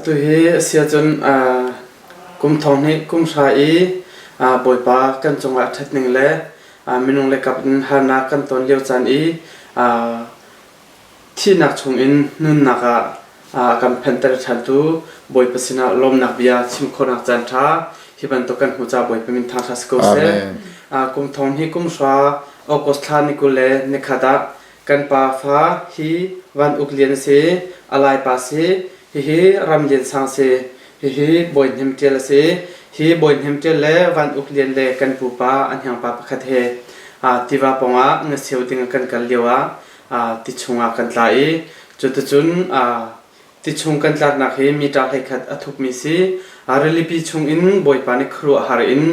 Atu hi a si ahcun kum thong hnih kum hra i Bawipa kan cungah a ṭhat ning le minung le kap in harnak kan ton lio caan i thihnak chungin nunnak ah a kan phanhter ṭhantu Bawipa sinah lawmnak bia chim khawhnak caan ṭha hi bantuk kan hmuh caah Bawipa min thangṭhat si ko seh. Kum thong hnih kum hra August thla ni 20 le nikhat ah kan pa fa hi Van Uk Lian a si, a laipa si, hihi Ram Lian Sang si, hihi Bawi Hnem Ṭial a si. Hi Bawi Hnem Ṭial le Van Uk Lian le kan pupa an hngangpa pakhat he tiva pawngah ngasio ding kan kal lio ah ti chungah kan tla i cuticun ti chung kan tlaknak hi mita 11 a thukmi si. Rilipi chungin Bawipa nih khuaruahhar in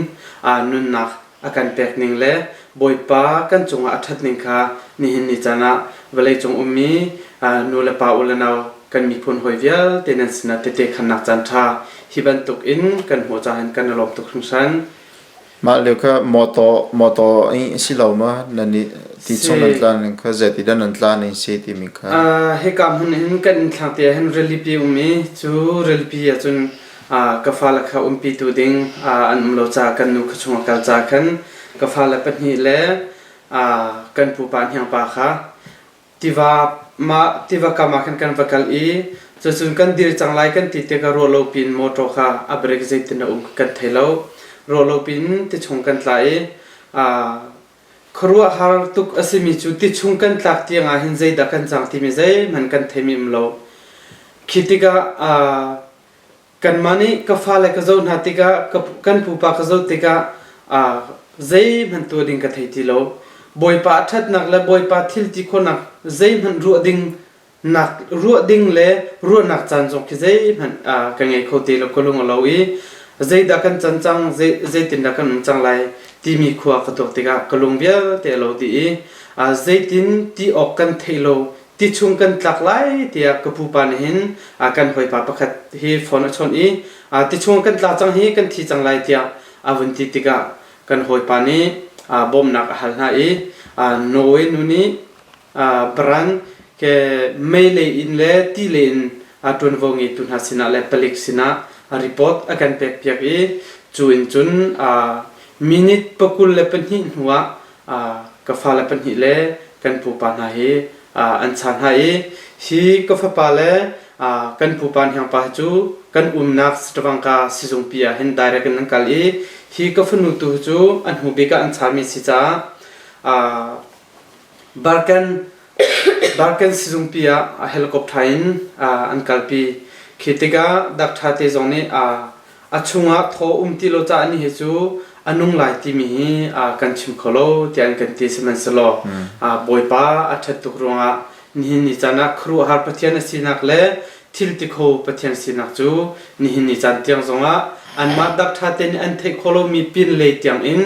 nunnak a kan pek ning le Bawipa kan cungah a ṭhat ning kha nihin ni caan ah vawleicung ummi nu le pa u le nau kan miphun hawi vialte nan sinah tehte khannak caan ṭha hi bantuk in kan hmuh caah hin kan i lawm tuk hringhran. Mah lio kha mawtaw mawtaw in si lo ma nan i ti chung nan tlan ning kha zeiti dah nan tlan ning si timi kha. Hika hmun hin kan inn thlang te ah hin rilipi um i cu rilipi ah cun ka fale kha umpitu ding an um lo caah kan nu kha chung a kal caah khan ka fale pahnih le kan pupa hniangpa kha tiva mah tiva kam ah khan kan va kal i cucun kan dir cang lai kan ti tikah ruah lo piin motor kha a brake zeitin a um kan thei lo. Ruah lo piin tichung kan tla i khuaruahhar tuk a simi cu tichung kan tlak tiang ah hin zeidah kan cang timi zeihmanh kan theimi um lo. Khi tikah Kanmah nih ka fale ka zoh hna tikah kan pupa ka zoh tikah zeihmanh tuah ding ka thei ti lo. Bawipa a ṭhatnak le Bawipa thil ti khawhnak zeihmanh ruah ding nak ruah ding le ruahnak caan zong khi zeihmanh ka ngei kho ti lo ka lung a lo i zeidah kan can cang zeitindah kan um cang lai timi khua ka tuak tikah ka lung vialte a lo dih i zeitin ti awk kan theih lo ti chung kan tlak lai tiah ka pupa nih hin kan hawipa pakhat hi phone a chawnh i ti chung kan tla cang hi kan thi cang lai tiah a vun ti tikah kan hawipa nih bawmhnak a hal hna i Norway nu nih brand ke mei lei in le ti lei in ṭuanvo ngeitu hna sinah le palik sinah report a kan pek piak i cu in cun minute 22 hnuah ka fale pahnih le kan pupa hna hi an cha hna i hi ka fapa le kan pupa hniangpa cu kan umnak Sitavangka sizungpi ah hin direct in an kal i hi ka fanu tu cu an hnu bik ah an chami si caah Barkan Barkan sizungpi ah helicopter in an kalpi. Khi tikah doctor te zong nih a chungah thaw um ti lo caah ni hi cu a nung lai timi hi kan chim kho lo tiah an kan ti. Sihmanhsehlaw Bawipa a ṭhat tuk ruangah nihin ni caan ah khuaruahhar Pathian a sinak le thil ti kho Pathian sinak cu nihin ni caan tiang zongah anmah doctor te nih an theih khawh lomi pin lei tiang in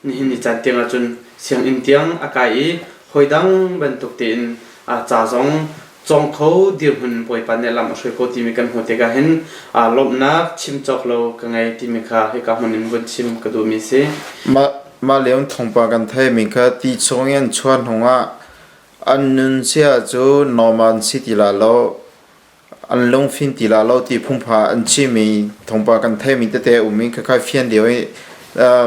Nihin ni caan tiang ahcun sianginn tiang a kai i hawidang bantuk tein ca zong cawng kho dirhmun Bawipa nih lam a hruai ko timi kan hmuh tikah hin lawmhnak chim cawk lo ka ngei timi kha hika hmun in vun chim ka duhmi si. Mah mah lio thawngpang kan theimi kha ti chung in an chuah hnuah an nun sia cu normal si ti la lo. An lungfim ti la lo ti phungpha an chimmi thawngpang kan theimi tete a um i khakha fian deuh i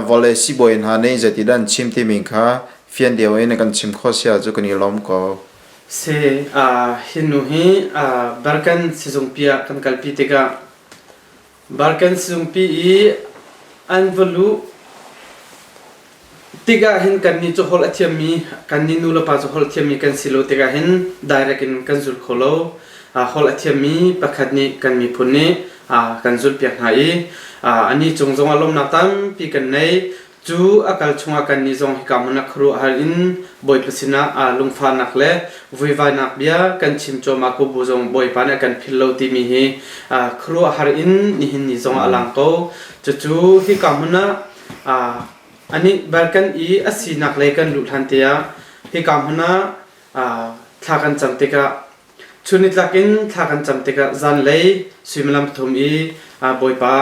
vawlei siibawi hna nih zeitidah an chim timi kha fian deuh in kan chim khawh si ahcun kan i lawm ko. Si, hi nu hi Barkan sizungpi ah kan kalpi tikah Barkan sizungpi i an va luh tikah hin kannih cu holh a thiammi kannih nu le pa cu holh thiammi kan si lo tikah hin direct in kan zul kho lo. Holh a thiammi pakhat nih kan miphun nih kan zulhpiak hna i anih cung zongah lawmhnak tampi kan nei. Cu a kal chungah kannih zong hika hmun ah khuaruahhar in Bawipa sinah lungfahnak le vuivainak bia kan chim cuahmah ko bu zong Bawipa nih a kan philh lo timi hi khuaruahhar in nihin ni zongah a lang ko. Cucu hika hmun ah anih bal kan i a sinak lei kan luh hlan te ah hika hmun ah thla kan cam tikah Chun nitlak in thla kan cam tikah zanlei suimilam pathum i Bawipa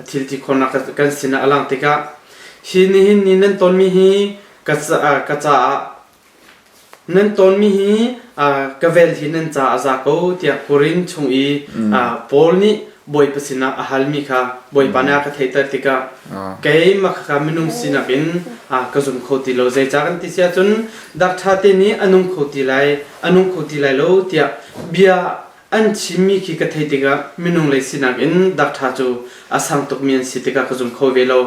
a thil ti khawhnak kan sinah a lang tikah hi nihin ni nan tonmi hi ka caah nan tonmi hi ka vel hi nan ca a za ko tiah Korin chung i Paul nih Bawipa sinah a halmi kha Bawipa nih a ka theihter tikah keimah kha minung sinak in ka zum kho ti lo. Zeicah kan ti si ahcun dakṭha te nih a nung kho ti lai, a nung kho ti lai lo tiah bia an chimmi khi ka theih tikah minung lei sinak in dakṭha cu a sang tukmi an si tikah ka zum kho ve lo.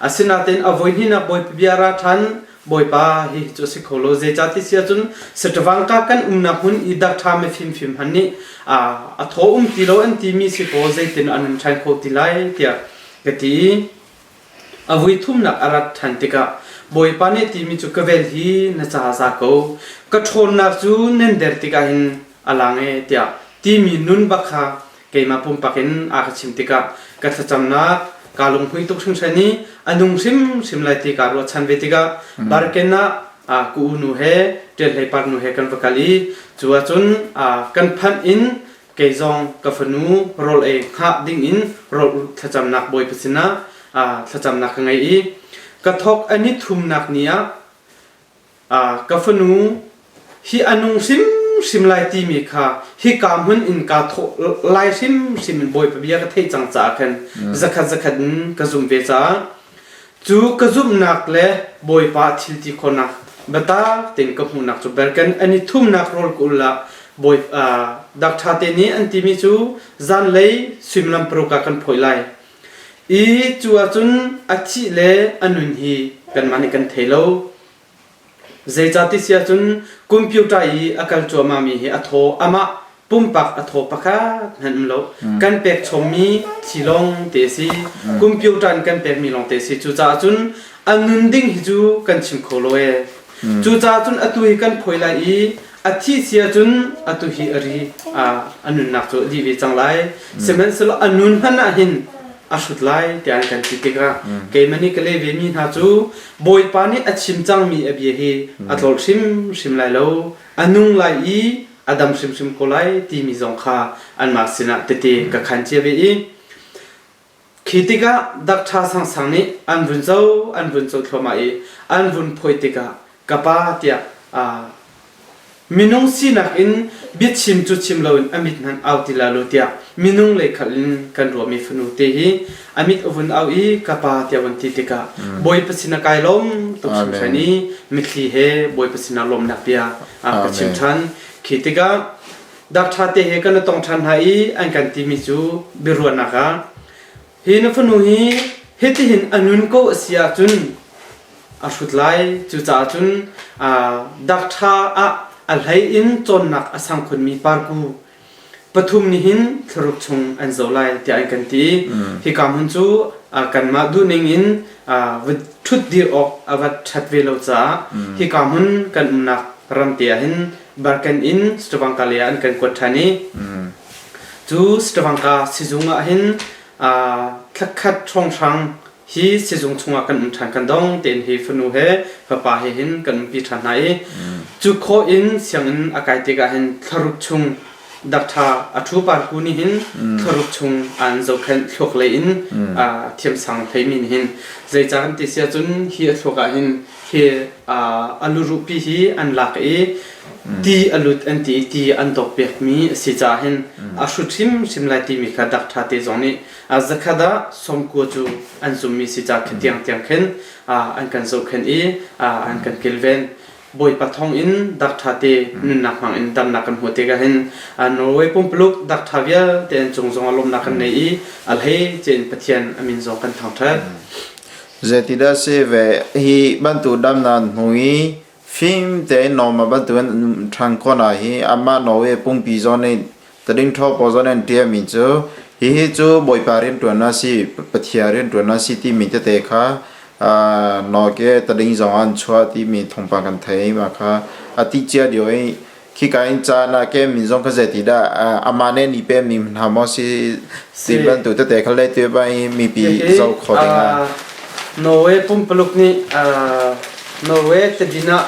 Asinain a voi hnihnak Bawipa bia ra ṭhan Bawipa hi cu a si kho lo. Zeicah ti si ahcun Satavangka kan umnak hmun i dakṭha mifimfim han nih a thaw um ti lo an timi si kaw zeitin an um ṭhan kho ti lai tiah ka ti i a vui thumnak a rat ṭhan tikah Bawipa nih timi cu ka vel hi na ca za ko. Ka ṭhawnnak cu nan der tikah hin a lang e tiah timi nun bak kha keimah pumpak in a ka chim tikah ka thlacamnak kaa lunghmui tuk hringhran i a nung hrimhrim lai ti kaa ruahchan ve tikah Barken ah ka unu he Ṭial Hlei Par nu he kan va kal i cu ahcun kan phanh in kei zong ka fanu rawl ei hngah ding in rawl thlacamnak Bawipa sinah thlacamnak ka ngei i ka thawk a ni thumnak ni ah Ka fanu, hi a nung hrimhrim lai timi kha hika hmun in kaa thawh lai hrimhrim in Bawipa bia ka theih cang caah khan zakhat zakhat in ka zumh ve caah cu ka zumhnak le Bawipa thil ti khawhnak biatak tein ka hmuhnak cu berken an i thumnak rawl ka ul ah Bawi dakṭha te nih an timi cu zanlei suimilam paruk ah kan phawih lai. I cu ahcun a thih le a nun hi kanmah nih kan thei lo. Zeicah si ahcun computer i a kal cuahmahmi hi a thaw amah pumpak a thaw pakhat hmanh um lo. Kan pek chommi thi lawng te a si. Computer in kan pekmi lawng te a si. Cucaah cun a nun ding hi cu kan chim kho lo ee. Cucaah cun atu hi kan phawi lai i a thih si ahcun atu hi a ri a nunnak cu a dih ve cang lai. Sihmanhsehlaw a nun hmanh ah hin a hrut lai tiah an kan ti tikah keimah nih ka leh ve mi hna cu Bawipa nih a chim cangmi a bia hi a tlolh hrimhrim lai lo, a nung lai i a dam hrimhrim ko lai timi zong kha anmah sinah tete ka khan cia ve i khi tikah dakṭha sangsang nih an vun co an vun co thluahmah i an vun phawi tikah ka pa tiah Minung sinak in biachim cu chim loin a mit hmanh au ti la lo tiah minung lei khalh in kan ruahmi fanu te hi a mit a vun au i ka pa tiah vun ti tikah Bawipa sinah kai lawm tuk hringhran i mitthli he Bawipa sinah lawmnak bia a ka chim ṭhan. Khi tikah dakṭha te he kan i tong ṭhan hna i an kan timi cu biaruahnak ah Hi na fanu hi hitihin a nun ko a si ahcun a hrut lai. Cucaah cun dakṭha ah a hlei in cawnnak a sang khunmi parku pathum nih hin thlaruk chung an zoh lai tiah an kan ti. Hika hmun cu kanmah duhning in va ṭhut dir awk a va ṭhat ve lo caah hika hmun kan umnak ramte ah hin Barken in Stavanger lei ah an kan kuat ṭhan i Cu Stavanger sizung ah hin thlakhat hrawnghrang hi sizung chungah kan um ṭhan kan dong tein hi fanu he fapa he hin kan umpi ṭhan hna i cu khawh in sianginn a kai tikah hin thlaruk chung dakṭha a ṭhu parku nih hin thlaruk chung an zohkhenh thluak lei in thiamsang hleimi nih hin zeicah kan ti si ahcun hi a thluak ah hin hi a luruhpi hi an lak i ti a lut an ti i ti an dawp piakmi a si caah hin a hrut hrimhrim lai timi kha dak ṭha te zong nih zakhat ah sawmkua cu an zummi si caah khi tiangtiang khin an kan zohkhenh i an kan kilven. Bawipa thawng in dak ṭha te nunnak hmang in damnak kan hmuh tikah hin Norway pumpuluk dak ṭha vialte an cung zong ah lawmnak kan nei i a hlei cein Pathian a min zong kan thangṭhat. Zeitidah si ve hi bantuk damnak hnu i fim tein normal bantukin ṭhan khawh hna hi amah Norway pumpi zawn nih tading ṭhaw pawl zawn an ṭialmi cu hihi cu Bawipa rianṭuan a si Pathian rianṭuan a si timi tete kha Norway tading zong an chuah timi thawngpang kan thei mah kha a ti cia lio i Khika in caan ah ke min zong kha zeitidah amah nih ni pe mi hna maw si ti bantuk tete kha le tu ba i mipi zoh kho ding ah. Norway pumpaluk nih Norway tadin ah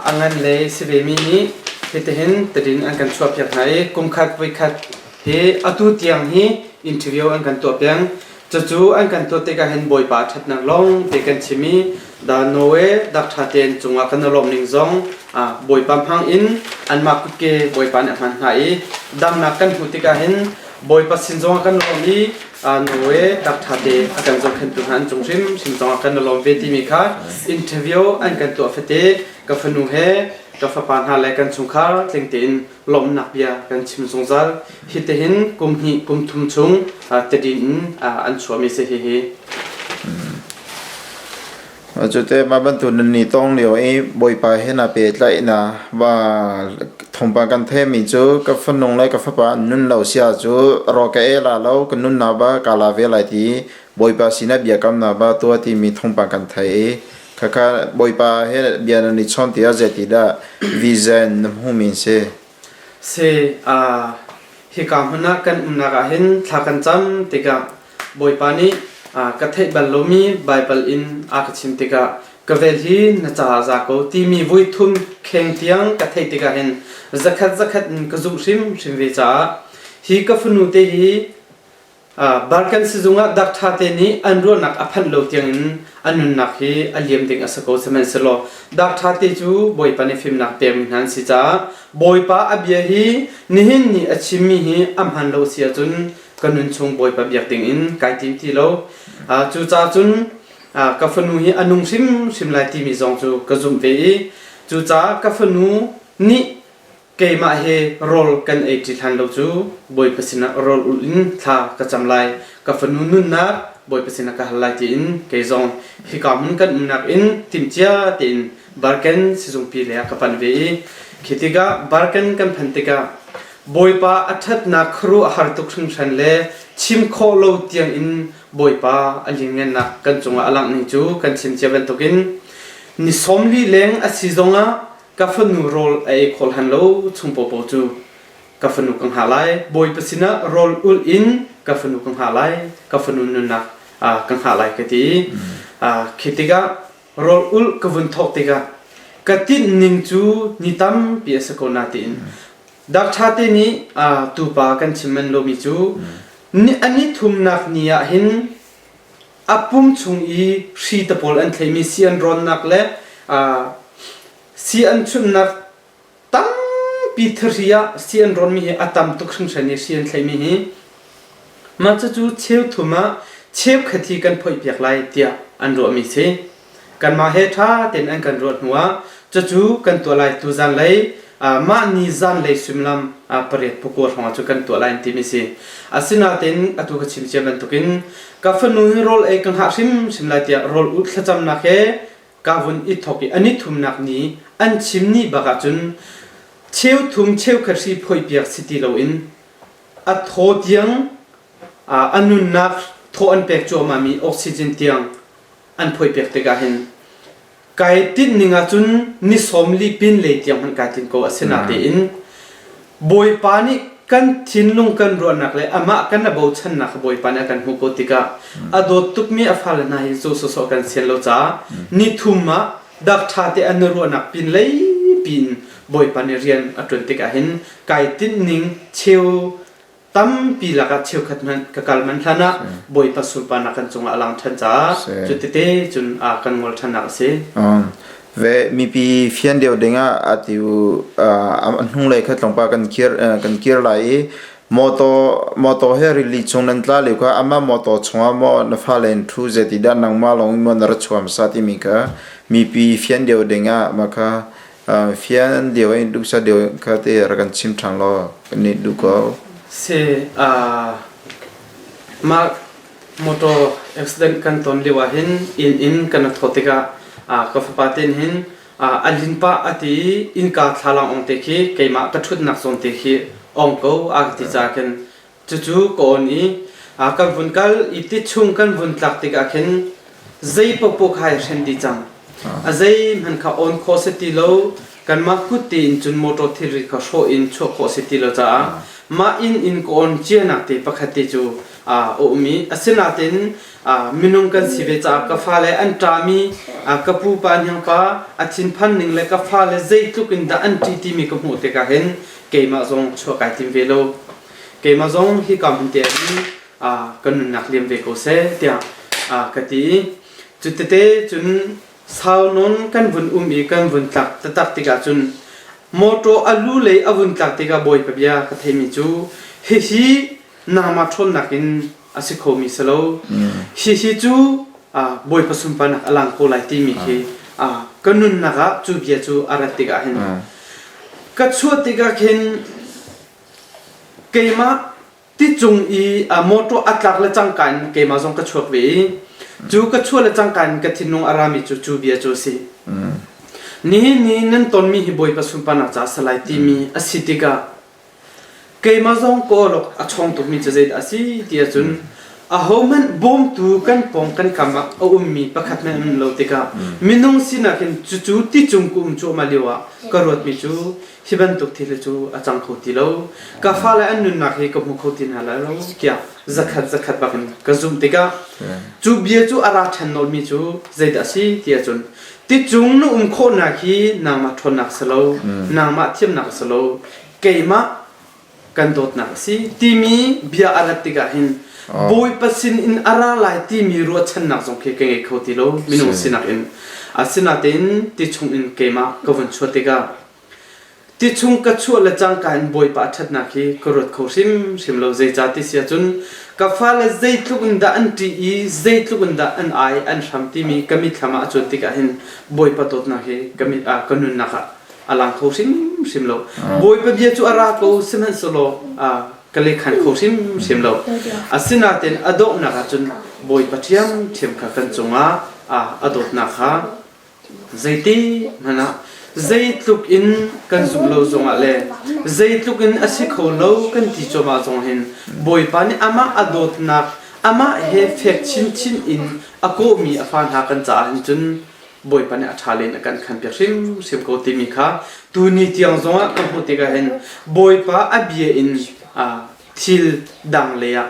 a ngan le si ve mi nih hitihin tadin an kan chuahpiak hna i kumkhat voikhat hi atu tiang hi interview an kan tuah peng. Cucu an kan tuah tikah hin Bawipa a ṭhatnak lawng te kan chim i da Noe dak ṭha tein cungah kan i lawmh ning zong Bawipa hmang in anmah kutke Bawipa nih a hman hna i damnak kan hmuh tikah hin Bawipa sin zongah kan lawm i Noe dak ṭha te a kan zohkhenhtu hna an cung hrimhrim zongah kan i lawm ve timi kha interview an kan tuah fate ka fanu he ka fapa hna le kan chungkhar tling tein lawmhnak bia kan chim zungzal. Hitihin kum hnih kum thum chung tadin in an chuahmi si hihi. Cute mah bantuk nan ni tong lio i Bawipa he na pehtlaih na va thawngpang kan theimi cu ka fanung le ka fapa an nun lo sia cu ro ka e la lo ka nun na ba ka la ve lai ti Bawipa sinah biakam na ba tua timi thawngpang kan thei i Khakha Bawipa he bia nan i chawn tiah zeitidah vision na hmuhmi si? Si, hika hmun ah kan umnak ah hin thla kan cam tikah Bawipa nih ka theih bal lomi Baibal in a ka chim tikah ka vel hi na caah za ko timi vui thum kheng tiang ka theih tikah hin zakhat zakhat in ka zumh hrimhrim ve caah hi ka fanu te hi Balkan sizung ah dak ṭha te nih an ruahnak a phanh lo tiangin a nunnak hi a liam ding a si ko. Sihmanhsehlaw dak ṭha te cu Bawipa nih fimnak pekmi hna an si caah Bawipa a bia hi nihin ni a chimmi hi a hmaan lo si ahcun ka nun chung Bawipa biak dingin kai tim ti lo. Cucaah cun ka fanu hi a nung hrimhrim lai timi zong cu ka zumh ve i cucaah ka fanu nih Keimah he rawl kan ei ṭi hlan lo cu Bawipa sinah rawl ulh in thla ka cam lai. Ka fanu nunnak Bawipa sinah ka hal lai tiin kei zong hika hmun kan umnak in timhcia tein Barken sizungpi lei ah ka panh ve i khi tikah Barken kan phanh tikah Bawipa a ṭhatnak khuaruahhar tuk hringhran le chim khawh lo tiangin Bawipa a lianngannak kan cungah a langh ning cu kan chim cia bantukin ni 40 leng a si zongah Ka fanu rawl a ei kho hlan lo chung popo cu ka fanu ka hngah lai. Bawipa sinah rawl ulh in ka fanu ka hngah lai. Ka fanu nunnak ka hngah lai ka ti. Khi tikah rawl ulh ka vun thawk tikah ka tinh ning cu ni tampi a si ko na tiin Doctor te nih tupa kan chim man lomi cu ni a ni thumnak ni ah hin a pum chung i hri te pawl an thleimi si an rawnnak le si an chunhnak tampi thahri ah si an rawnmi hi a tam tuk hringhran i hri an thleimi hi mah cucu cheu thum ah cheukhat hi kan phoihpiak lai tiah an ruahmi si. Kanmah he ṭha tein an kan ruah hnuah cucu kan tuah lai tu zanlei mah ni zanlei suimilam pariat pakua hrawngah cu kan tuah lai an timi si. Asinain atu ka chim cia bantukin ka fanu hi rawl ei ka hngah hrimhrim lai tiah rawl ulh thlacamnak he ka vun i thawk i a ni thumnak ni an chim ni bak ahcun cheu thum cheukhat hri phoihpiak si ti loin a thaw tiang a nunnak thaw an pek cuahmahmi oxygen tiang an phoihpiak tikah hin kai tinh ning ahcun ni 40 pin lei tiang hmanh kai tinh ko asinatein Bawipa nih kan thinlung kan ruahnak le amah kan a bochannak Bawipa nih a kan hmuh ko tikah a dawt tukmi a fale hna hi cu sawsawh kan sian lo caah ni thum ah dak ṭha te an ruahnak pin lei pin Bawipa nih rian a ṭuan tikah hin kai tinh ning cheu tampi lakah cheukhat hmanh ka kal manh hlan ah Bawipa sunparnak kan cungah a lang ṭhan caah cu tete cun a kan ngol ṭhannak a si. Ve mipi fian deuh dingah atu a hnunglei kha tlawmpal kan kir kan kir lai i motor motor he rili chung nan tla lio kha ama motor chungah maw na fale in thu zeiti dah nangmah lawng in maw na ra chuam sa timi kha mipi fian deuh dingah mah kha Fian deuh in duhsa deuh kha te rak kan chim ṭhan law kan i duh ko. Si, mah motor accident kan ton lio ah hin inn in kan i thawh tikah ka fapa te nih hin a lin pah a ti i innka thlalang ong te khi keimah ka ṭhutnak zawn te khi ong ko a ka ti caah khin Cucu ka on i kan vun kal i ti chung kan vun tlak tikah khin zei paohpaoh kha ai hren dih cang. A zeihmanh kha on khawh si ti lo. Kanmah kut tein cun motor thilri kha hrawh in chuah khawh si ti lo caah mah inn in ka on cianak te pakhat te cu a um i asinain minung kan si ve caah ka fale an ṭami ka pupa hniangpa a thinphan ning le ka fale zeitluk in dah an ṭih timi ka hmuh tikah hin keimah zong chuah kai tim ve lo. Keimah zong hika hmun te ah hin kan nunnak liam ve ko seh tiah ka ti i cu tete cun sau nawn kan vun um i kan vun tlak taktak tikah cun motor a lu lei a vun tlak tikah Bawipa bia ka theimi cu hihi nangmah ṭhawnnak in a si khomi si lo. Hihi cu Bawipa sunparnak a lang ko lai timi khi ka nunnak ah cu bia cu a rat tikah hin ka chuah tikah khin keimah ticung i motor a tlak le cangka in keimah zong ka chuak ve i cu ka chuah le cangka in ka thinlung a rami cu cu bia cu a si. Nihin ni nan tonmi hi Bawipa sunparnak caah a si lai timi a si tikah Keimah zong kawlawk a chawng tukmi cu zeidah a si ti ahcun ahohmanh bawmtu kan pawng kan kam ah a ummi pakhat hmanh an um lo tikah minung sinak in cucu ti cung ka um cuahmah lio ah ka ruatmi cu hi bantuk thil hi cu a cang kho ti lo. Ka fale an nunnak hi ka hmu kho ti hna lai lo tiah zakhat zakhat bak in ka zumh tikah cu bia cu a ra ṭhan nawlmi cu zeidah a si ti ahcun ticung na um khawhnak hi nangmah ṭhawnnak si lo, nangmah thiamnak si lo, keimah kan dawtnak a si timi bia a rat tikah hin Bawipa sin in a ra lai timi ruahchannak zong khi ka ngei kho ti lo minung sinak in. Asinain ti chung in keimah ka vun chuah tikah ti chung ka chuah le cangka in Bawipa a ṭhatnak hi ka ruat kho hrimhrim lo. Zeicah ti si ahcun ka fale zeitluk in dah an ṭih i zeitluk in dah an ai an hram timi ka mitthlam ah a cuan tikah hin Bawipa dawtnak hi ka mit ah ka nunnak ah a lang kho hrimhrim lo. Bawipa bia cu a ra ko sihmanhsehlaw ka lehkhan kho hrimhrim lo. Asinain a donghnak ah cun Bawipa ṭhiamṭhiam kha kan cungah a dawtnak kha zeiti hmanh ah zeitluk in kan zumh lo zongah le zeitluk in a si kho lo kan ti cuahmah zong hin Bawipa nih amah a dawtnak amah he fek chinchin in a kawhmi a fa hna kan caah hin cun Bawipa nih a ṭha len a kan khanpiak hrimhrim ko timi kha tuni tiang zongah ka hmuh tikah hin Bawipa a bia in thil dang lei ah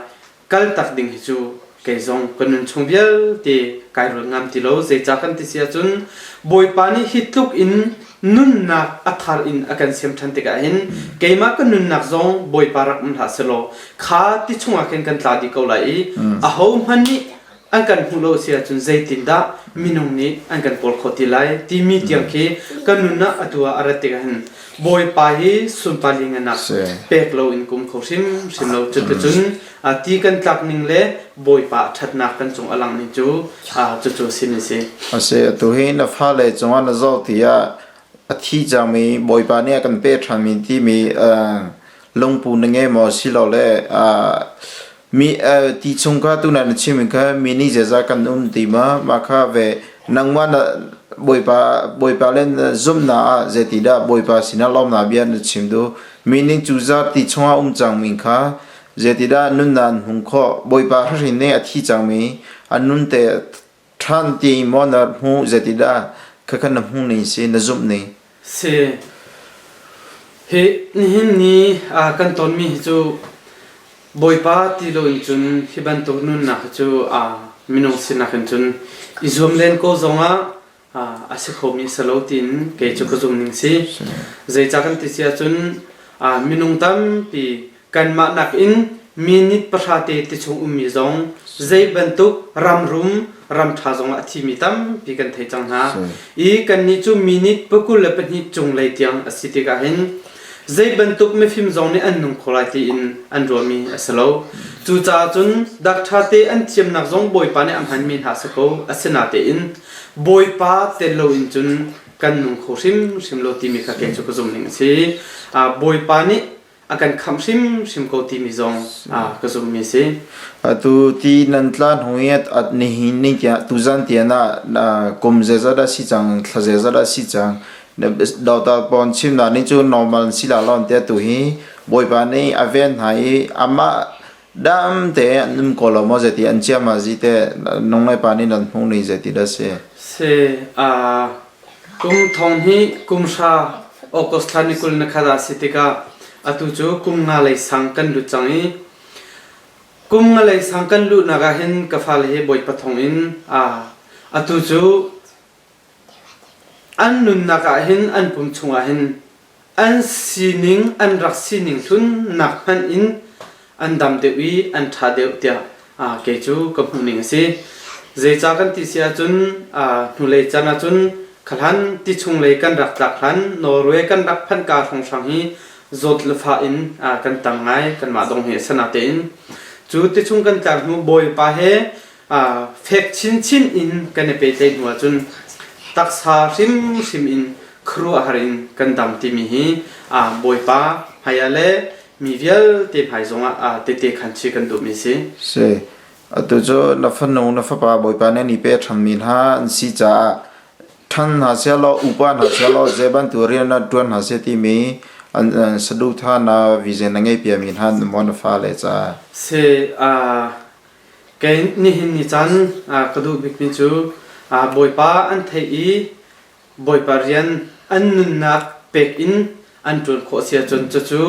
kaltak ding hi cu kei zong ka nun chung vialte kai ruat ngam ti lo. Zeicah kan ti si ahcun Bawipa nih hi tluk in nunnak a thar in a kan siam ṭhan tikah hin keimah ka nunnak zong Bawipa rak um hlah selaw kha ti chungah khin kan tla dih ko lai i ahohmanh nih an kan hmuh lo si ahcun zeitindah minung nih an kan kawl khawh ti lai timi tiang khi kan nun ah atu ah a rat tikah hin Bawipa hi sunpar linganak pek lo in kum kho hrimhrim lo. Cuticun ti kan tlak ning le Bawipa ṭhatnak kan cung a lang ning cu cucu sin a si. A si, atu hi na fale cungah na zoh tiah a thi cangmi Bawipa nih a kan pe ṭhanmi timi lungpu na ngei maw silole Mi ti chung kha tuna na chim kha mi nih zeizah kan um ti ma mah kha ve nangmah na Bawipa Bawipa le na zumhnak ah zeitidah Bawipa sinah lawmnak bia na chim duh? Mi nih cu zat ti chungah um cangmi kha zeitidah nunnak an hmuh khawh? Bawipa hrin nih a thi cangmi an nun te ṭhan ti maw na hmuh zeitidah khakha na hmuh ning si na zumh ning? Si. Hi nihin ni kan tonmi hi cu Bawipa ti loin cun hi bantuk nunnak hi cu minung sinak in cun i zuam len ko zongah a si khomi a si lo tiin kei cu ka zum ning si. Zeicah kan ti si ahcun minung tampi kanmah nakin minute pahra te ti chung ummi zong zei bantuk ramrum ram ṭha zongah a thimi tampi kan thei cang hna. I kannih cu minute 22 cunglei tiang a si tikah hin zei bantuk mifim zong nih an nung kho lai tiin an ruahmi a si lo. Cucaah cun dak te an thiamnak zong Bawipa nih a hmanmi hna si ko. Asinatein Bawipa tel loin cun kan nung kho hrimhrim lo timi kha kei cu ka zum ning a si. Bawipa nih a kan khamh hrimhrim ko timi zong ka zumhmi a si. Atu ti nan tla hnu i at nihin ni tiah tuzan tian ah kum zeizat dah si cang thla zeizat dah si cang Doctor Pon chimnak nih cu normal si la lon te tu hi Bawipa nih a ven hna i amah dam te an um ko lo maw zeiti an chia ma zi te nung le pa nih nan hmuh ni zeiti dah si. Si kum thong hi kum hra August thla ni 20 na khat ah si tikah atu cu kum nga lei sang kan lut cang i kum nga lei sang kan luhnak ah hin ka fale hi Bawipa thong in atu cu An nunnak ah hin an pum chungah hin an sining an rak sining hlun nak hmanh in. an dam deuh i an ṭha deuh tiah kei cu ka hmuhning a si. Zeicah kan ti si ahcun hnulei chan ahcun khalan ti chunglei kan rak tlak hlan Norway kan rak phanhka hrawnghrang hi zawt le fah in kan tam ngai kanmah dong hi a si natein cu ti chung kan tlak hnu Bawipa he fek chinchin in kan i pehtlaih hnu ahcun taksa hrimhrim in khuaruahhar in kan dam timi hi Bawipa hmaiah le mi vialte hmai zongah tehte khan chi kan duhmi si. Si. Atu cu na fanu na fapa Bawipa nih an i pe ṭhanmi hna an si caah ṭhan hna sehlaw upa hna sehlaw zei bantuk rian na ṭuan hna seh timi an saduhthah na vision na ngeihpiakmi hna maw na fale caah? Si. Kei nihin ni caan ka duh bikmi cu Bawipa an theih i Bawipa rian an nunnak pek in an ṭuan khawh si ahcun cucu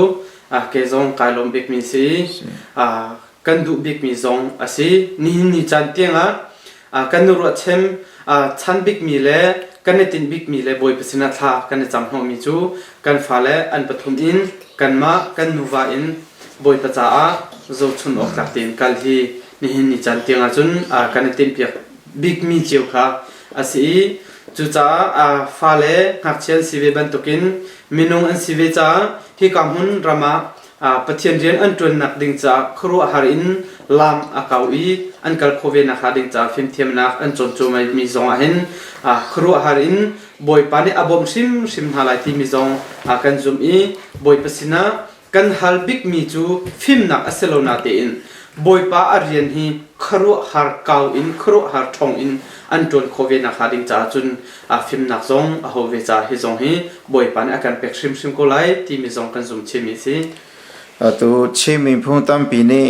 kei zong kai lawm bikmi si. Kan duh bikmi zong a si. Nihin ni caan tiangah kan i ruahchem chan bikmi le kan i tinh bikmi le Bawipa sinah thla kan i cam hnawhmi cu kan fale an pathum in kanmah kan nuva in Bawipa caah zohchun awk tlak tein kal hi nihin ni caan tiangah cun kan i tinhpiak bikmi cio kha a si i cucaah fale ngakchia an si ve bantukin minung an si ve caah hika hmun ram ah Pathian rian an ṭuannak ding caah khuaruahhar in lam a kau i an kal khawh ve nakhnga ding caah fimthiamnak an cawn cuahmahmi zong ah hin khuaruahhar in Bawipa nih a bawmh hrimhrim hna lai timi zong kan zumh i Bawipa sinah kan hal bikmi cu fimnak a si lo natein Bawipa a rian hi khuaruahhar kau in khuaruahhar ṭhawng in an ṭuan khawh ve nakhnga ding caah cun fimnak zong a ho ve caah hi zong hi Bawipa nih a kan pek hrimhrim ko lai timi zong kan zum chihmi a si. Atu Chin miphun tampi nih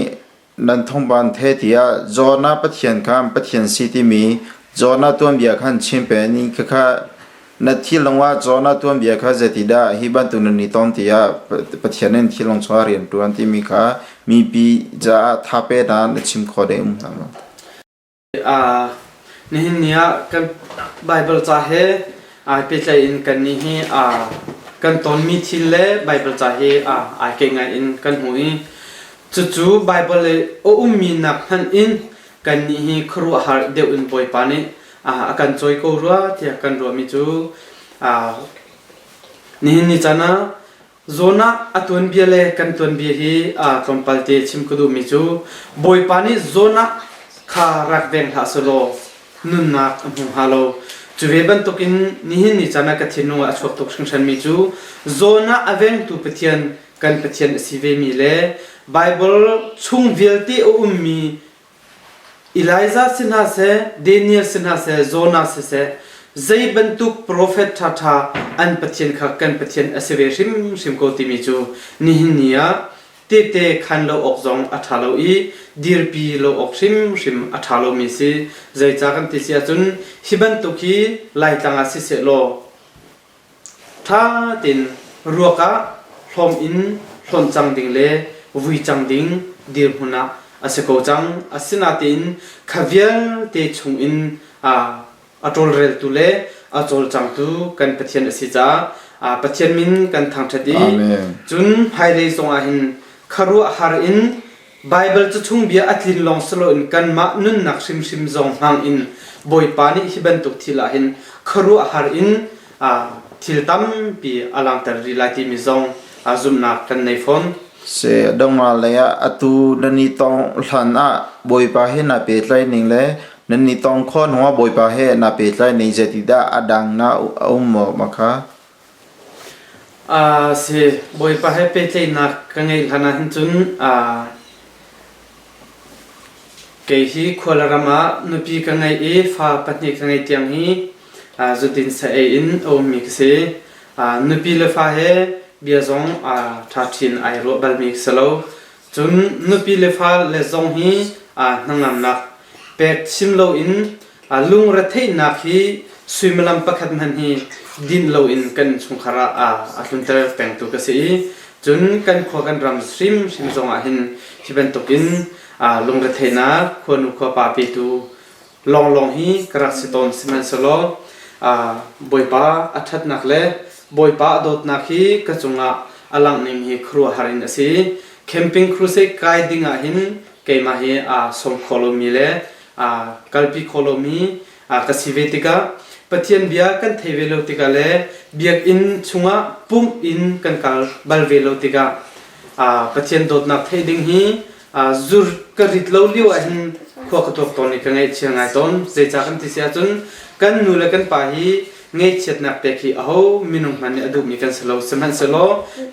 nan thawngpang the tiah Jonah Pathian kha Pathian si timi Jonah tuanbia khan chim peng ni khakha na thilung ah Jonah tuanbia kha zeitidah hi bantuk nan i ton tiah Pathian in thilung chungah rian ṭuan timi kha mipi caah thape na na chim khawh ding um hna maw? Nihin ni ah kan Baibal ca he ai pehtlaih in kannih hi kan tonmi thil le Baibal ca hi ai keih ngai in kan hmu i cucu Baibal i a ummi nak hmanh in kannih hi khuaruahhar deuh in Bawipa nih a kan cawi ko rua tiah kan ruahmi cu nihin ni caan ah Jonah a tuanbia le kan tuanbia hi tlawmpal te chim ka duhmi cu Bawipa nih Jonah kha rak veng hlah selaw nunnak a hmu hnga lo. Cu ve bantukin nihin ni caan ah ka thinlung ah a chuak tuk hringhranmi cu Jonah a vengtu Pathian kan Pathian a si vemi le Baibal chung vialte a ummi Elijah si hna seh, Daniel si hna seh, Jonah siseh, zei bantuk profet ṭhaṭha an Pathian kha kan Pathian a si ve hrimhrim ko timi cu nihin ni ah tehte khan lo awk zong a ṭha lo i dirpi lo awk hrimhrim a ṭha lomi si. Zeicah kan ti si ahcun hi bantuk hi Laitlang ah siseh law Ṭha tein ruak ah hlawm in hlonh cang ding le vui cang ding dirhmun ah a si ko cang. Asinain kha vialte chungin a ṭawlreltu le a cawlcangtu kan Pathian a si caah Pathian min kan thangṭhat i cun hmailei zongah hin khuaruahhar in Baibal cu chung bia a tlin lawng si loin kanmah nunnak hrimhrim zong hmang in Bawipa nih hi bantuk thil ah hin khuaruahhar in thil tampi a langhter rih lai timi zong zumhnak kan nei fawn. Se dongma lei ah atu nan i tong hlan ah Bawipa he na pehtlai ning le nan i tong khawh hnu ah Bawipa he na pehtlai ning zeitidah a dang na a um maw makha? Si, Bawipa he pehtlaihnak ka ngeih hlan ah hin cun kei hi khualram ah nupi ka ngei i fa pahnih ka ngeih tiang hi zudin sa-ei in a ummi ka si. Nupi le fa he bia zong ṭha ṭhin ai ruah balmi ka si lo. Cun nupi le fa le zong hi hnangamnak pek chim loin Lungretheihnak hi suimilam pakhat hmanh hi dinh loin kan innchungkhar ah a tlunter pengtu ka si i cun kan khua kan ram hrimhrim zongah hin hi bantukin lungretheihnak khuanu khuapa petu lawnglawng hi ka rak si tawn. Sihmanhsehlaw Bawipa a ṭhatnak le Bawipa a dawtnak hi ka cungah a langhning hi khuaruahhar in a si. Camping crusade kai ding ah hin keimah hi aa sawm kho lomi le aa kalpi kho lomi ka si ve tikah Pathian bia kan thei ve lo tikah le biakinn chungah pumh in kan kal bal ve lo tikah Pathian dawtnak theih ding hi zur ka rit lo lio ah hin khua ka tuak tawn i ka ngaihchia ngai tawn. Zeicah kan ti si ahcun kan nu le kan pa hi ngaihchiatnak pek hi aho minung hmanh nih a duhmi kan si lo. Sihmanhsehlaw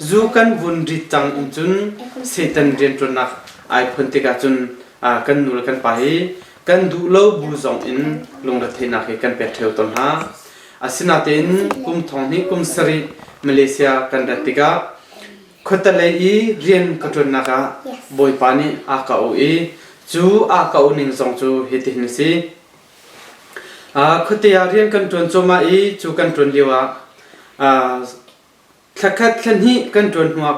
zu kan vun rit cang in cun Satan rianṭuannak ai phun tikah cun kan nu le kan pa hi kan duh lo bu zong in lungretheihnak hi kan pek ṭheo tawn hna. Asinain kum thong hnih kum sarih Malaysia kan rat tikah khuatelei i rian ka ṭuannak ah Bawipa nih a ka auh i cu a ka auh ning zong cu hitihin a si. Khuate ah rian kan ṭuan cuahmah i cu kan ṭuan lioah Thlakhat thlahnih kan ṭuan hnuah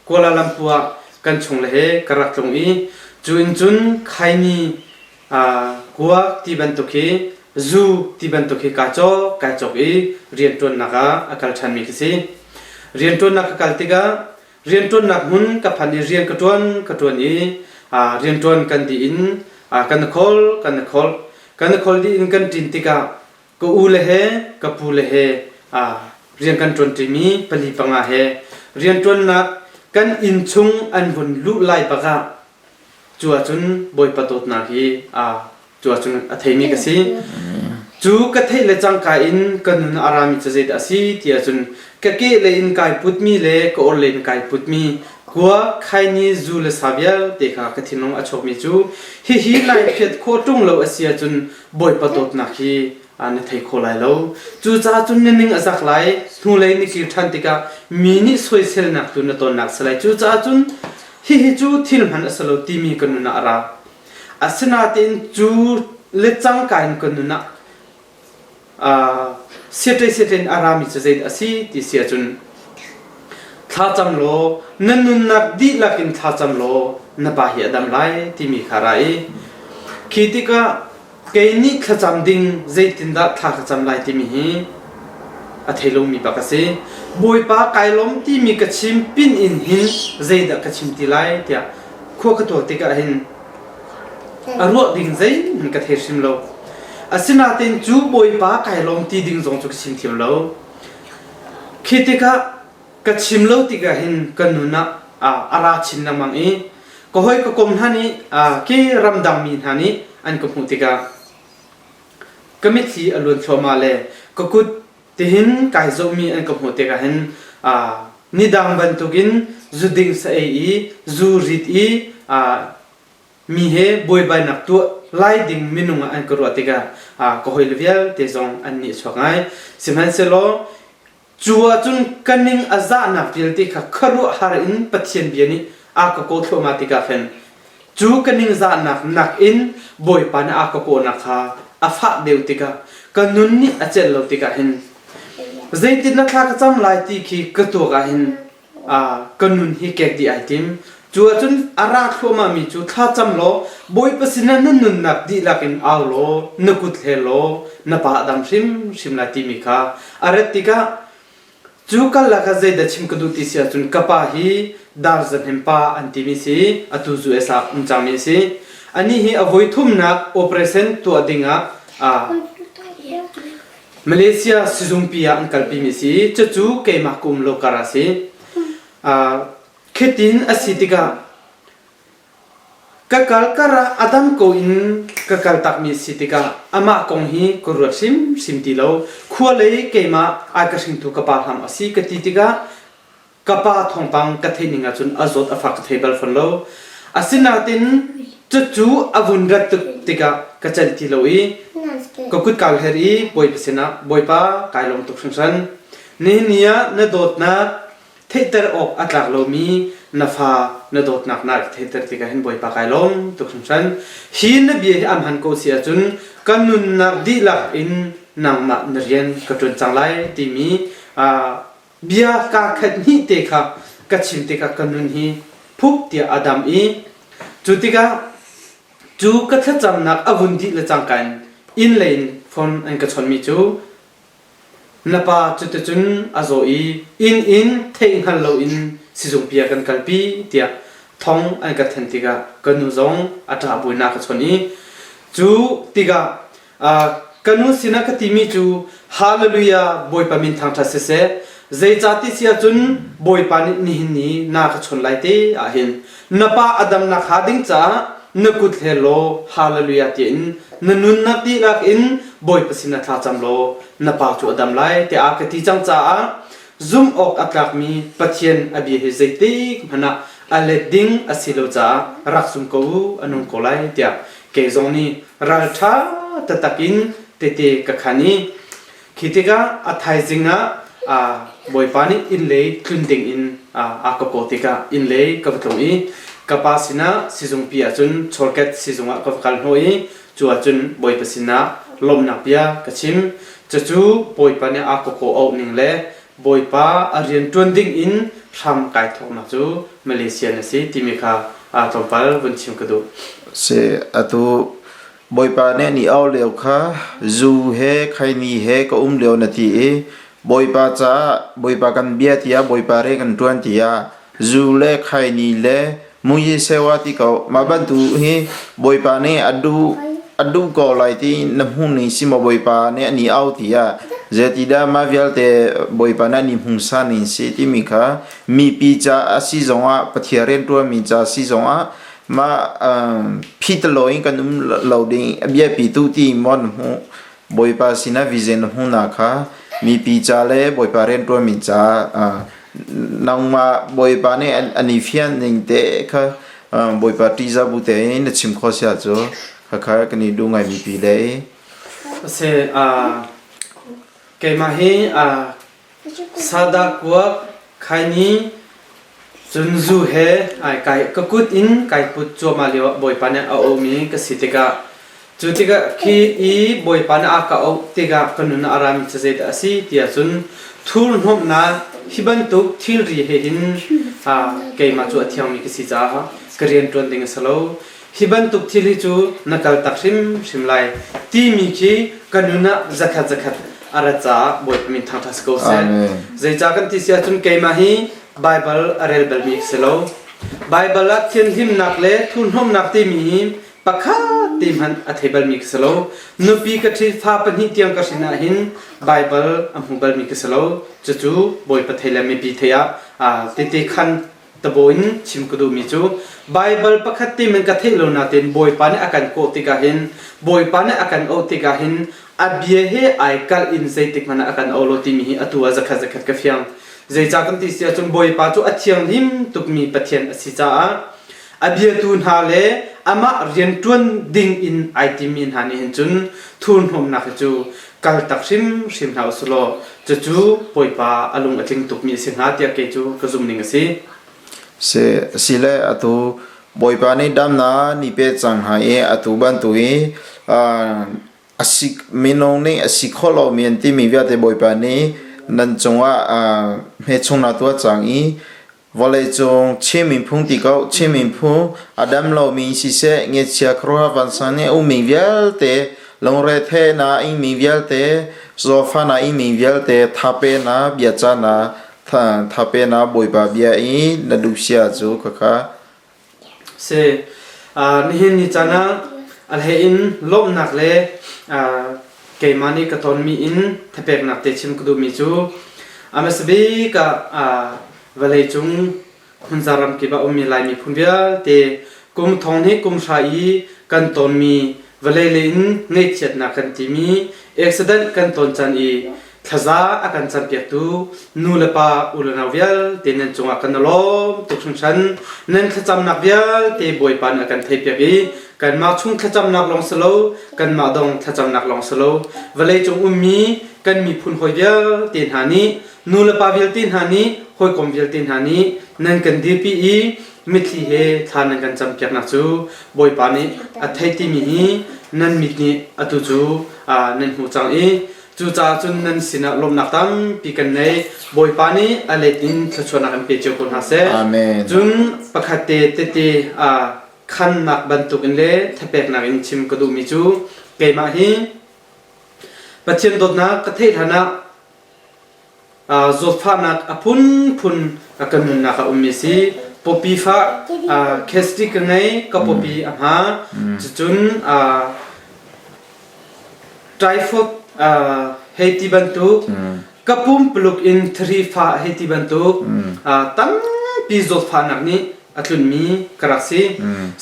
Kuala Lumpur ah kan chungle he ka rak tlung i cu in cun khaini kuak ti bantuk hi zu ti bantuk hi kaa cawk kai cawk i rianṭuannak ah a kal ṭhanmi ka si. Rianṭuannak ka kal tikah rianṭuannak hmun ka phan i rian ka ṭuan ka ṭuan i rianṭuan kan dih in kan khawl kan khawl kan khawl dih in kan ṭin tikah Ka u le he ka pu le he rian kan ṭuanṭimi pali panga he rianṭuannak kan inn chung an vun luh lai bak ah cu ahcun Bawipa dawtnak hi cu ahcun a theimi ka si. Cu ka theih le cangka in ka nun a rami cu zeidah a si ti ahcun ka kehlei in kai putmi le ka orhlei in kai putmi kua khaini zu le sa vialte kha ka thinlung a chuakmi cu hihi nai phiat khawh ṭung lo a si ahcun Bawipa dawtnak hi na thei kho lai lo. Cucaah cun na ning a zak lai, hnulei na kir ṭhan tikah mi nih soiselnak tu na tonnak si lai. Cucaah cun hihi cu thil hman a si lo timi ka nun ah a ra. Asinain cu le cangka in ka nun ah siaṭei siaṭei in a rami cu zeidah a si ti si ahcun thlacam law na nunnak dihlak in thlacam law na pa hi a dam lai timi kha ra i khi tikah kei nih thlacam ding zeitindah thla ka cam lai timi hi a thei lomi bak a si. Bawipa kai lawm timi ka chim pin in hin zeidah ka chim ti lai tiah khua ka tuak tikah hin A ruah ding zeihmanh ka thei hrim lo. Asinain cu Bawipa kai lawm ti ding zong cu ka chim thiam lo. Khi tikah ka chim lo tikah hin ka nun ah a ra chin lengmang i ka hawi ka kom hna nih ke ramdang mi hna nih an ka hmuh tikah ka mitthli a luan thluahmah le ka kut tihin kai zohmi an ka hmuh tikah hin nidang bantukin zu ding sa ei i zu rit i mi he buaibainak tuah lai ding minung ah an ka ruah tikah ka hawile vialte zong an nih chuak ngai. Sihmanhsehlaw cu ahcun ka ning a zahnak vialte kha khuaruahhar in Pathian bia nih a ka kaw thluahmah tikah khin cu ka ningzahnak nakin Bawipa nih a ka kawhnak kha a fah deuh tikah ka nun nih a celh lo tikah hin zeitin na thla ka cam lai ti khi ka tuak ah hin ka nun hi kek dih ai tim. Cu ahcun a ra thluahmahmi cu thla cam law Bawipa sinah na nunnak dihlak in au law na kut hle law na pa a dam hrimhrim lai timi kha a rat tikah cu kal lakah zeidah chim ka duh ti si ahcun ka pa hi Dar Za Hnem pa an timi si atu US ah um cangmi a si. Anih hi a voi thumnak operation tuah dingah Malaysia sizungpi ah an kalpimi a si i cucu keimah ka um lo kar a si. Khitin a si tikah ka kal kar ah a dang ko in ka kal takmi a si tikah amah kong hi ka ruat hrimhrim ti lo. Khua lei keimah ai ka hringtu ka pa hlam a si ka ti tikah Ka pa thawngpang ka theih ning ahcun a zawt a fak ka thei bal fawn lo. Asinain cucu a vun rat tuk tikah ka celh ti lo i ka kut kaa hler i Bawipa sinah Bawipa kai lawm tuk hringhran. Nihin ni ah na dawtnak theihter awk a tlak lomi na fa na dawtnak na ka theihter tikah hin Bawipa kai lawm tuk hringhran. Hi na bia hi a hman ko si ahcun ka nunnak dihlak in nangmah na rian ka ṭuan cang lai timi Bia kaa khat hnih te kha ka chim tikah ka nun hi phup tiah a dam i cu tikah cu ka thlacamnak a vun dih le cangka in inn lei in phone an ka chawnhmi cu na pa cuticun a zaw i inn in theih hngal loin. sizungpi ah kan kalpi tiah thong an ka then tikah ka nu zong a ṭah buin a ka chawnh i cu tikah Ka nu sinah ka timi cu Hallelujah Bawipa min thangṭhat siseh zeicah ti si ahcun Bawipa nih nihin ni na ka chawn lai te ahhin na pa a damnak hnga ding caah na kut hler law Hallelujah tiin na nunnak dihlak in Bawipa sinah thla cam law na pa cu a dam lai tiah ka ti cang caah zumh awk a tlakmi Pathian a bia hi zeitik hmanh ah a let ding a si lo caah rak zum ko u a nung ko lai tiah kei zong nih ralṭha taktak in tete ka khan i khi tikah a thaizing ah Bawipa nih inn lei tlun ding in a ka kaw tikah inn lei ka va tlung i ka pa sinah sizungpi ahcun Chorket sizung ah ka va kal hnawh i cu ahcun Bawipa sinah lawmhnak bia ka chim. Cucu Bawipa nih a ka kawh auh ning le Bawipa a rian ṭuan ding in hram kai thawknak cu Malaysia na si timi kha tlawmpal vun chim ka duh. Si atu Bawipa nih ni au lio kha zu he khaini he ka um lio na ti i Bawipa caah Bawipa kan bia tiah Bawipa re kan ṭuan tiah zu le khaini le mui sewa ti ko mah bantuk hi Bawipa nih a duh a duh ko lai ti na hmuh ning si maw Bawipa nih an i au tiah zeitidah mah vialte Bawipa nih an i hmungsa ning si timi kha mipi ca a si zongah Pathian rianṭuanmi ca si zongah mah phitalo in kan um lo ding a biapi tu ti maw na hmuh Bawipa sinah vision na hmuhnak kha mipi ca le Bawipa rianṭuanmi ca nangmah Bawipa nih an i fian ning te kha Bawipa ṭihzah bu tein na chim khawh si ahcun khakha kan i duh ngai mipi le Si keimah hi sada kuak khaini cun zu he ai kai ka kut in kai put cuahmah lio ah Bawipa nih a auhmi ka si tikah Cu tikah khi i Bawipa nih a ka auh tikah ka nun ah a rami cu zeidah a si tiah cun thurhnawmhnak hi bantuk thilri he hin keimah cu a thiangmi ka si caah ka rian ṭuan ding a si lo. Hi bantuk thil hi cu na kal tak hrimhrim lai timi khi ka nun ah zakhat zakhat a rat caah Bawipa min thangṭhat si ko seh. Zeicah kan ti si ahcun keimah hi Baibal a rel balmi ka si lo. Baibal ah thianhlimnak le thurhnawmhnak timi hi pakhat te hmanh a thei balmi ka si lo. Nupi ka ṭhi fa pahnih tiang ka hrin ahhin Baibal a hmu balmi ka si lo. Cucu Bawipa thei le mipi thei ah tete khan tabo in chim ka duhmi cu Baibal pakhat te men ka theih lo nain Bawipa nih a kan kawh tikah hin Bawipa nih a kan auh tikah hin a bia he ai kalh in zeitik hmanh ah a kan auh lo timi hi atu ah zakhat zakhat ka fiang. Zeicah kan ti si ahcun Bawipa cu a thianghlim tukmi Pathian a si caah A biatu hna le amah rianṭuan ding in ai timmi hna nih hin cun thurhnawmnak hi cu kaltak hrimhrim hna usih law cucu Bawipa a lung a tling tukmi a si hnga tiah kei cu ka zumh ning a si. Si, sile atu Bawipa nih damnak ni pe cang hna i atu bantuk i a si minung nih a si kho lomi an timi vialte Bawipa nih nan cungah hmechung na tuah cang i Vawleicung Chin miphun ti ko Chin miphun a dam lomi siseh ngechia khuaruahhar vansang nih a ummi vialte lungrethe na ingmi vialte zawfa na ingmi vialte thape na biaca na thape na Bawipa bia i na duh sia cu khakha Si nihin ni caan ah a hlei in lawmhnak le keimah nih ka tonmi in thapeknak te chim ka duhmi cu a hmasa bik ah vawleicung hmunza ramkip ah ummi Lai miphun vialte kum thong hnih kum hra i kan tonmi vawlei lei in ngaihchiatnak kan timi accident kan ton caan i thlaza a kan campiaktu nu le pa u le nau vialte nan cungah kan i lawm tuk hringhran. Nan thlacamnak vialte Bawipa nih a kan theihpiak i kanmah chung thlacamnak lawng si lo kanmah dong thlacamnak lawng si lo vawleicung ummi kan miphun hawi vialte hna nih nu le pa vialte hna nih hawikom vialte hna nih nan kan dirpi i mitthli he thla nan kan campiaknak cu Bawipa nih a theih timi hi nan mit nih atu cu nan hmu cang i Cucaah cun nan sinah lawmhnak tampi kan nei. Bawipa nih a let in thluachuahnak in pe cio ko hna seh. Amen. Cun pakhat te tete khannak bantukin le thapeknak in chim ka duhmi cu keimah hi Pathian dawtnak ka theih hlan ah Zawtfahnak a phunphun a kan nunnak a ummi si. Pawpi fah khesti ka ngei, ka pawpi a hma. Cucun typhoid hei ti bantuk ka pumpuluk in thari fah hei ti bantuk tampi zawtfahnak nih a tlunmi ka rak si.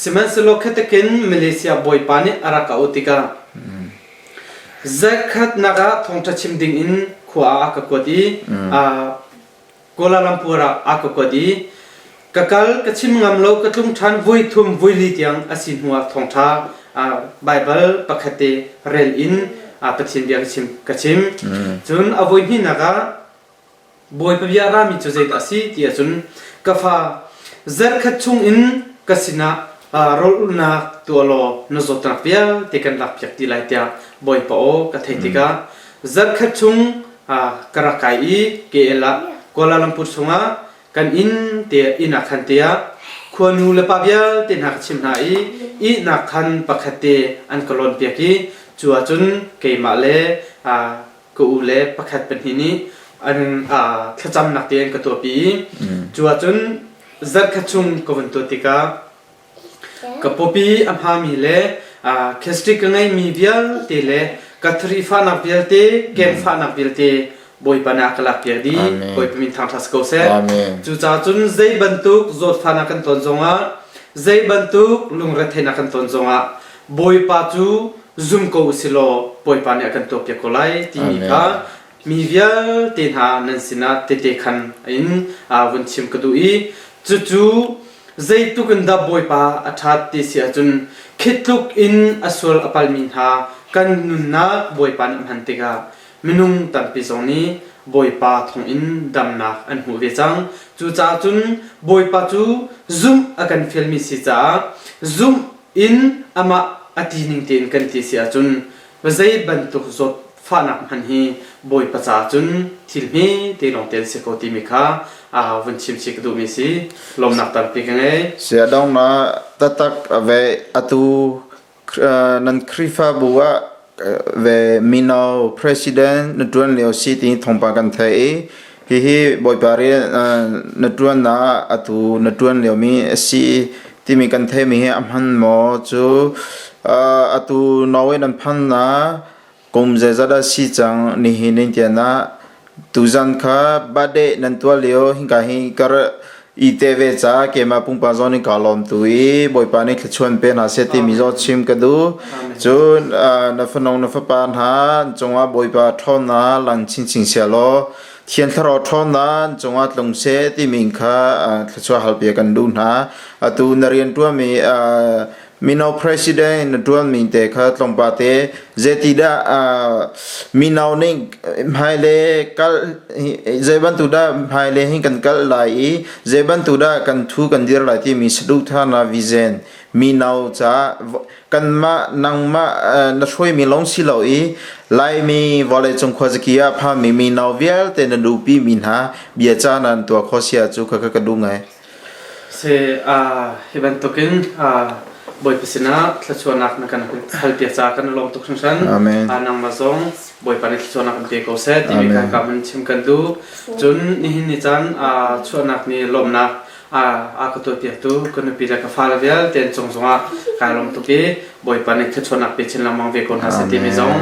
Sihmanhsehlaw khatakin Malaysia bawipa nih a rak ka auh tikah Zakhatnak ah thawngṭha chim dingin khua ah a ka kuat i Kuala Lumpur ah a ka kuat i ka kal ka chim ngam lo ka tlung ṭhan voi thum voi li tiang a si hnuah thawngṭha Baibal pakhat te rel in Pathian bia ka chim ka chim. Cun a voi hnihnak ah Bawipa bia a rami cu zeidah a si ti ahcun ka fa zarkhat chungin ka sinah rawlulhnak tuah law na zawtnak vialte kan lakpiak ti lai tiah Bawipa aw ka theih tikah zarkhat chung ka rak kai i KL ah Kuala Lumpur chungah kan inn te inn ah khan tiah khuanu le pa vialte hna ka chim hna i ihnak khan pakhat te an ka lawnpiak i cu ahcun keimah le ka u le pakhat pahnih nih an thlacamnak te an ka tuahpi i cu ahcun zarkhat chung ka vun tuah tikah ka pawpi a hmami le gastric ka ngeimi vialte le ka thari fahnak vialte kem fahnak vialte Bawipa nih a ka lakpiak dih. Bawipa min thangṭhat si ko seh. Cucaah cun zei bantuk zawtfahnak kan ton zongah zei bantuk lungretheihnak kan ton zongah Bawipa cu zum ko u sih law Bawipa nih a kan tuahpiak ko lai timi kha mi vialte hna nan sinah tehte khan in vun chim ka duh i cucu zeitluk in dah Bawipa a ṭhat ti si ahcun khi tluk in a sual a palmi hna kan nunnak Bawipa nih a hman tikah minung tampi zong nih Bawipa thawngin damnak an hmuh ve cang. Cucaah cun Bawipa cu zumh a kan fialmi si caah zumh in amah a ti ning tein kan ti si ahcun zei bantuk zawt fahnak hmanh hi Bawipa caah cun thil hme te lawng te an si ko timi kha vun chim chih ka duhmi si. Lawmnak tampi ka ngei. Sia dong na tatak ve atu nan Khrihfabu ah ve mino president na ṭuan lio si ti thawngpang kan theih i hihi Bawipa rian na ṭuan ah atu na ṭuan liomi a si timi kan theihmi hi a hman maw cu atu Norway nan phan na kum zeizat a si cang nihin in tian ah tuzan kha birthday nan tuah lio hinka hi kar i te ve ca keimah pumpak zong nih ka lawm tu i Bawipa nih thluachuan pe hna seh timi zaw chim ka duh cun na fanong na fapa hna cungah Bawipa ṭhawnnak lang chinchin sia law Thiang Thlarau ṭhawnnak cungah tlung seh timi kha thluachuah halpiak kan duh hna atu na rian ṭuanmi mino president na ṭuanmi te kha tlawmpal te zeitidah mino nih hmailei kal zei bantuk dah hmailei hin kan kal lai i zei bantuk dah kan thu kan dir lai timi saduhthahnak vision mino caah kanmah nangmah na hruaimi lawng si lo i Laimi vawleicung khuazaki ah phami mino vialte na duhpi mi hna bia ca nan tuah khawh sia cu kha ka duh ngai. Si, hi bantukin Bawipa sinah thluachuahnak na kan halpiak caah kan i lawm tuk hringhran. Amen. Nangmah zong Bawipa nih thluachuahnak kan pe ko seh timi kha ka hun chim kan duh. Cun nihin ni caan chuahnak ni lawmnak a ka tuahpiaktu ka nupi le ka fale vialte an cung zongah kai lawm tuk i Bawipa nih thluachuahnak pe chin lengmang ve ko hna seh timi zong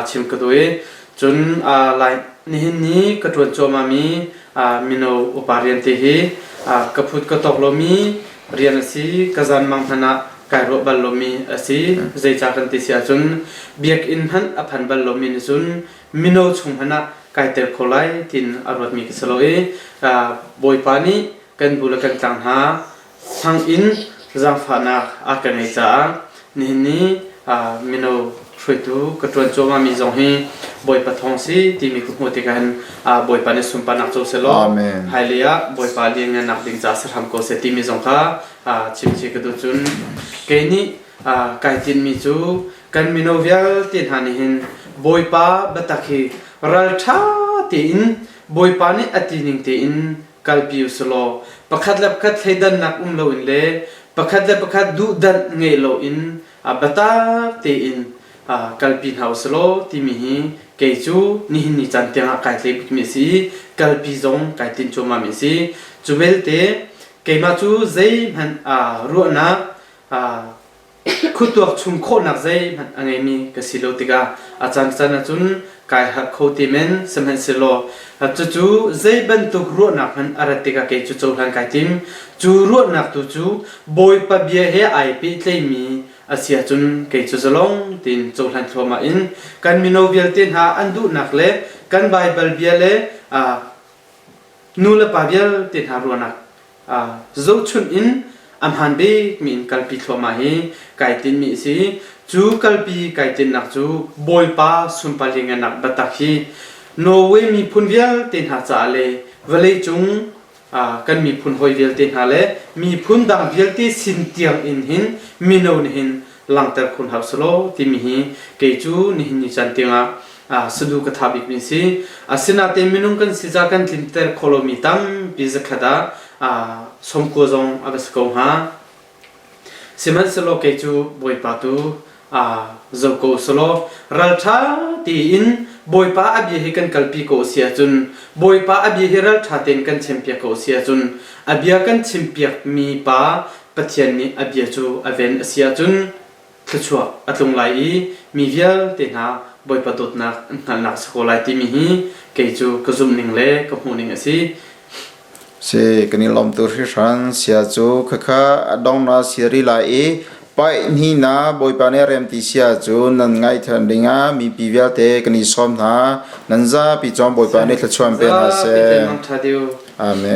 chim ka duh i cun lai nihin ni ka ṭuan cuahmahmi mino upa rian te hi ka phut ka tawk lomi rian a si ka zanmang hmanh ah kai ruah bal lomi a si zeicah kan ti si ahcun biakinn hmanh a phan bal lomi nih cun mino chung hmanh ah kai tel kho lai tiin a ruatmi ka si lo i Bawipa nih kan bu le kan tlang hna Sang in zaangfahnak a ka ngeih caah nihin ni mino hruaitu ka ṭuan cuahmahmi zong hi Bawipa thawng si timi ka hmuh tikah hin Bawipa nih sunparnak co sehlaw hmailei ah Bawipa lianngannak ding caah si hram ko seh timi zong kha chim chih ka duh. Cun kei nih kai tinhmi cu kan mino vialte hna nih hin Bawipa biatak hi ralṭha tein Bawipa nih a ti ning tein kalpi u selaw pakhat le pakhat thleidannak um loin le pakhat le pakhat duhdanh ngei loin biatak tein kalpi hna usih timi hi kei cu nihin ni caan tiangah kai tlei bikmi a si i kalpi zong kai tinh cuahmahmi a si. Cu belte keimah cu zeihmanh ruahnak khuatuak chung khawhnak zeihmanh a ngeimi ka si lo tikah a caan caan ahcun kai harh kho te men sihmanhsehlaw cucu zei bantuk ruahnak hmanh a rat tikah kei cu cohlan kai tim. Cu ruahnak tu cu Bawipa bia he ai pehtlaimi a si ahcun kei cu zalong tein cohlan thluahmah in kan mino vialte hna an duhnak le kan Baibal bia le nu le pa vialte hna ruahnak zohchunh in a hmaan bikmi in kalpi thluahmah hi kai tinhmi a si. Cu kalpi kai tinhnak cu Bawipa sunpar lianngannak biatak hi Norway miphun vialte hna caah le vawleicung kan miphun hawi vialte hna le miphun dang vialte sin tiang in hin mino nih hin langhter khun hau selaw timi hi kei cu nihin ni caan tiangah sadu ka tha bikmi si. Asinain minung kan si ca kan tlinter kho lomi tampi zakhat ah 90 zong a va si ko hnga. Sihmanhsehlaw kei cu Bawipa tu zo ko selaw ralṭha tiin Bawipa a bia hi kan kalpi ko si ahcun Bawipa a bia hi ralṭha tein kan chimpiak ko si ahcun a bia kan chimpiakmi pa Pathian nih a bia cu a ven a si ahcun thluachuah a tlung lai i mi vialte hna Bawipa dawtnak an hngalhnak a si ko lai timi hi kei cu ka zumhning le ka hmuhning a si. Si, kan i lawm tu hringhran. Sia cu khakha a dong na si rih lai i paih hni na Bawipa nih rem ti sia cu nan ngaih than dingah mipi vialte kan i sawm hna. Nan zapi cawm Bawipa nih thluachuah pe hna seh. Zapi te mangtha deu. Amen.